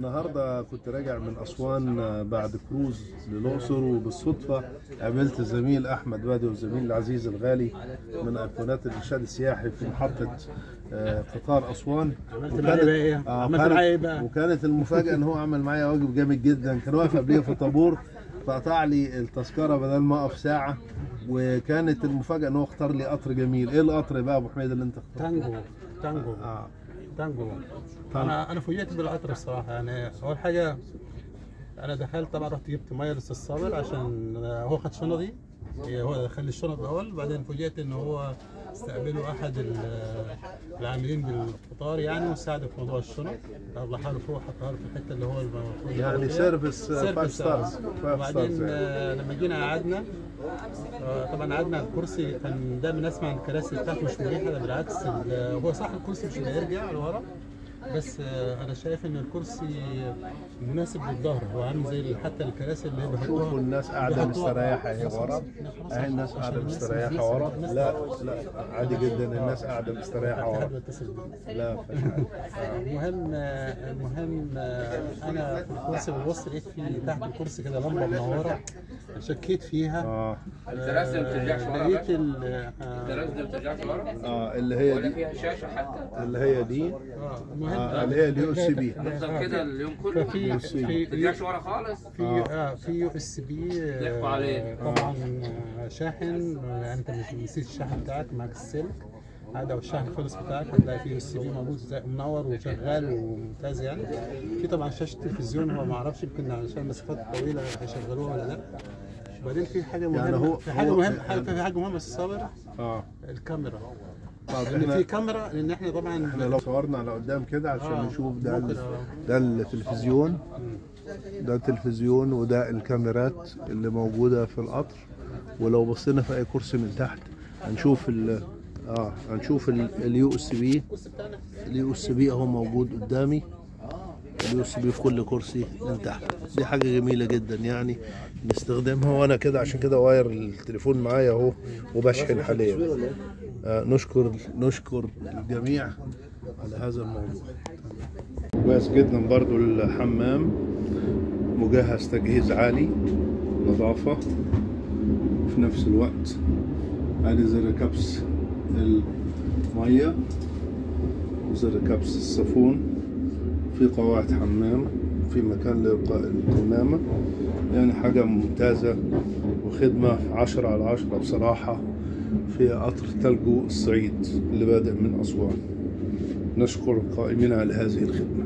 النهارده كنت راجع من اسوان بعد كروز للاقصر، وبالصدفه قابلت الزميل احمد بادي والزميل العزيز الغالي من ايقونات الارشاد السياحي في محطة قطار اسوان. وكانت المفاجاة ان هو عمل معايا واجب جامد جدا، كان واقف قبليه في طابور فقطع لي التذكرة بدل ما اقف ساعة. وكانت المفاجاة ان هو اختار لي قطر جميل. ايه القطر بقى يا ابو حميد اللي انت اخترته؟ تانجو. تانجو. انا فوجئت بالقطر الصراحة. يعني اول حاجة انا دخلت طبعا، رحت جبت مية للاستاذ صابر عشان هو خد شنطي، هو دخل لي الشنط الاول، بعدين فوجئت ان هو استقبله احد العاملين بالقطار يعني وساعده في موضوع الشنط، طلعها له فوق حطها له في الحتة اللي هو المفروض يعني service 5 stars. وبعدين لما جينا قعدنا، طبعا قعدنا على الكرسي، كان دايما اسمع ان الكراسي بتاعته مش مريحه، ده بالعكس هو صح الكرسي مش هيرجع لورا، بس انا شايف ان الكرسي مناسب للظهر، هو عامل زي حتى الكراسي اللي بيحطوها. شوفوا الناس قاعدة مستريحه اهي ورا، اهي الناس قاعدة مستريحه ورا. لا لا عادي جدا، الناس قاعدة مستريحه ورا. لا المهم انا في الكرسي ببص لقيت في تحت الكرسي كده لمبة منورة، شكيت فيها. الكراسي ما بترجعش ورا. لقيت الكراسي ما بترجعش ورا، اللي هي ولا فيها شاشة حتى، اللي هي دي، اللي هي ال USB. نفضل كده اليوم كله، في ترجعش ورا خالص. في USB طبعا، شاحن، انت مش نسيت الشاحن بتاعك معاك السلك عادي، او الشاحن خلص بتاعك هتلاقي فيه USB موجود زي منور وشغال وممتاز يعني. في طبعا شاشة تلفزيون، هو ما اعرفش يمكن علشان المسافات الطويلة هيشغلوها ولا لا. وبعدين في حاجة مهمة، يعني هو في حاجة مهمة، في حاجة مهمة الصابر، الكاميرا. لان في كاميرا، لان احنا طبعا احنا لو صورنا على قدام كده عشان نشوف ده ده التلفزيون، ده التلفزيون وده الكاميرات اللي موجودة في القطر. ولو بصينا في اي كرسي من تحت هنشوف ال هنشوف ال USB. ال USB اهو موجود قدامي، ال USB في كل كرسي من تحت. دي حاجة جميلة جدا يعني نستخدمها. وانا كده عشان كده wire التليفون معايا اهو وبشحن حاليا. نشكر الجميع على هذا الموضوع. كويس جدا برضو الحمام مجهز تجهيز عالي، نظافة في نفس الوقت. ادي زر كبس المية وزر كبس الصابون، في قواعد حمام، في مكان لإلقاء القمامة. يعني حاجة ممتازة وخدمة 10 على 10 بصراحة في قطر تالجو الصعيد اللي بادئ من أسوان. نشكر القائمين على هذه الخدمة.